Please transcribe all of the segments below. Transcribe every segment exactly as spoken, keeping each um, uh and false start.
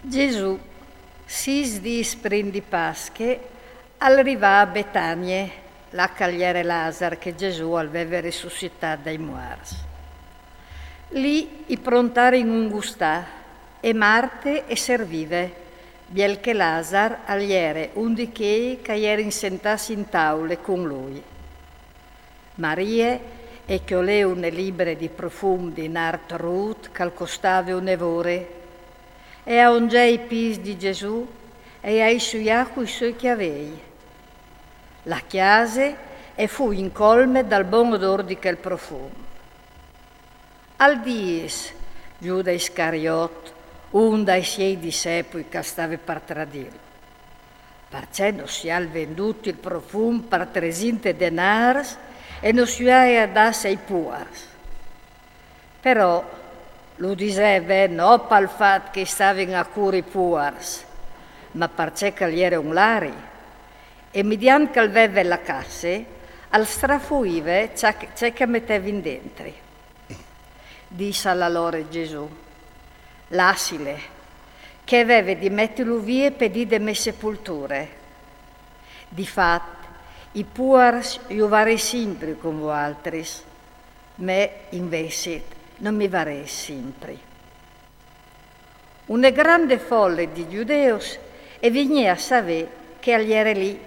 Gesù, sîs dîs prin di Pasche, al rivà a Betanie, là che al jere Lazar che Gesù al veve resussitât dai muarts. Li i prontarin un gustâ e Marte e servive, biel che Lazar al jere un di chei che a jerin sentâts in taule cun lui. Marie e cjolè une libre di profum di nart rut che al costave une vore, e a ongjè i pîts di Gesù e a i suià cui soi cjavei. La cjase e fu incolme dal bon odôr di chel profum. Al dîs Jude Iscariot, un dai siei dissepui che al stave par tradîlu: Parcè no si àl vendût il profum par tresinte denârs e no si ju aial dâts ai puars? Però lu diseve no pal fat che i stavin a cûr i puars, ma parcè che al jere un lari, e midiant che al veve la casse, al strafuive ce che, ce che a metevin dentri. Dissal alore Gesù: Lassile, che e veve di metilu vie pe dì de mê sepulture. Di fat, i puars ju varês simpri cun voaltris, me invezit no mi varês simpri. Une grande fole di judeus e vignè a savê che al jere li,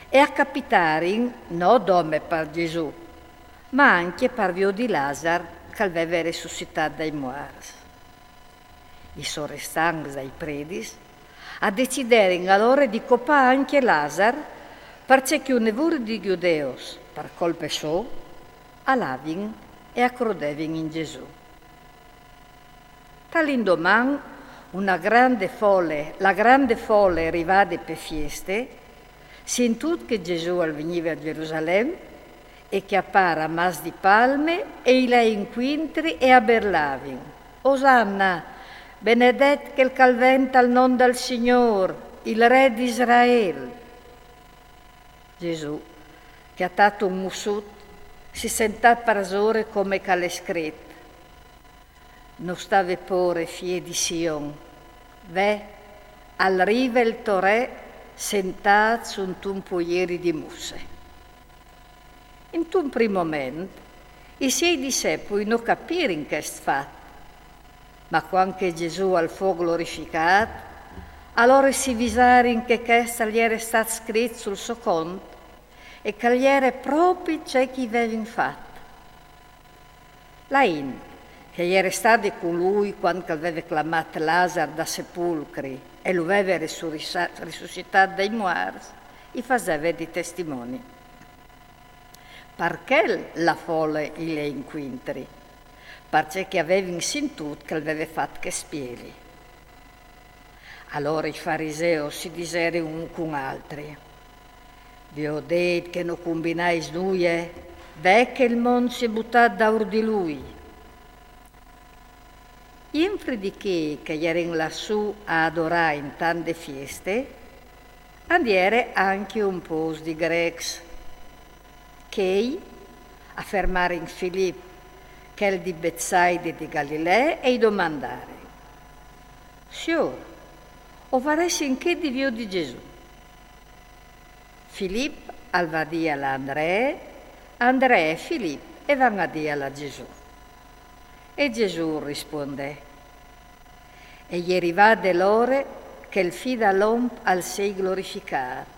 e a capitarin no dome par Gesù, ma ancje par viodi Lazar che al veve resussitât dai muarts. I sorestants dai predis a deciderin alore di copâ ancje Lazar, parcè che une vore di judeus, par colpe sô, a lavin e a crodevin in Gesù. Tal indoman, une grande fole, la grande fole rivade pe fieste, sintût che Gesù al vignive a Gerusalem, e cjapà ramaçs di palme e i lè incuintri e a berlavin: Osanna! Benedet chel che al ven tal non dal Signôr, il Re di Israel! Gesù, cjatât un mussut, si sentà parsore come che al è scrit: No stâ vê pôre, fie di Sion, ve, al rive il to Re sentât suntun poieri di musse. Intun prin moment, i siei dissepui no capirin chest fat, ma cuant che Gesù al fo glorificât, alore si visarin che chest al jere stât scrit sul so cont e che al jere propit ce che i vevin fat. La int, che e jere stade cun lui cuant che al veve clamât Lazar da sepulcri e lu veve resurisa-, resussitât dai muarts, i faseve di testimoni. Par chel la fole i lè incuintri, parcè che a vevin sintût che al veve fat chest spieli. Alore i fariseus si diserin un cun altri: Viodêt che no cumbinais nuie, ve che il mont si è butât daûr di lui. Jenfri di chei che a jerin lassù a adorâ in tant de fieste, and jere ancje un pôcs di Grecs. Chei a fermarin Filip, chel di Betsaide di Galilee, e i domandarin: Siôr, o varessin chê di viodi Gesù? Filip al va a dîal a Andree, Andree e Filip e van a dîal a Gesù. E Gesù rispuondè: E je rivade l'ore che il Fi dal om al sei glorificât.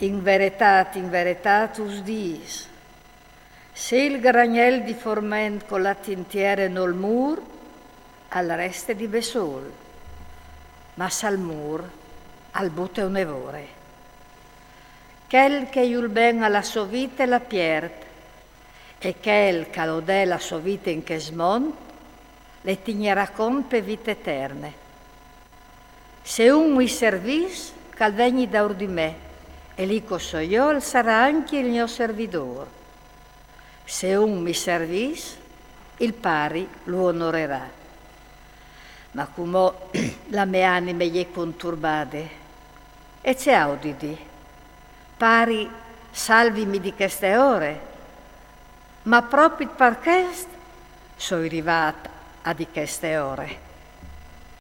In veretât, in veretât us dîs, se il gragnel di forment colât in tiere nol mûr, al reste di bessôl, ma se al mûr, al bute une vore. Chel che jù il ben a la sô vite la piert, e chel che al odè la sô vite in chest mont, le tignerà cont pe vite eterne. Se un mi servìs, che al vegni daûr di me, e li che o soi jo al sarà ancje il gno servidôr. Se un mi servìs, il Pari lu onorerà. Ma cumò la mê anime e je conturbade. E ce aio di dî? Pari, salvimi di cheste ore. Ma propit par chest soi rivât a di cheste ore.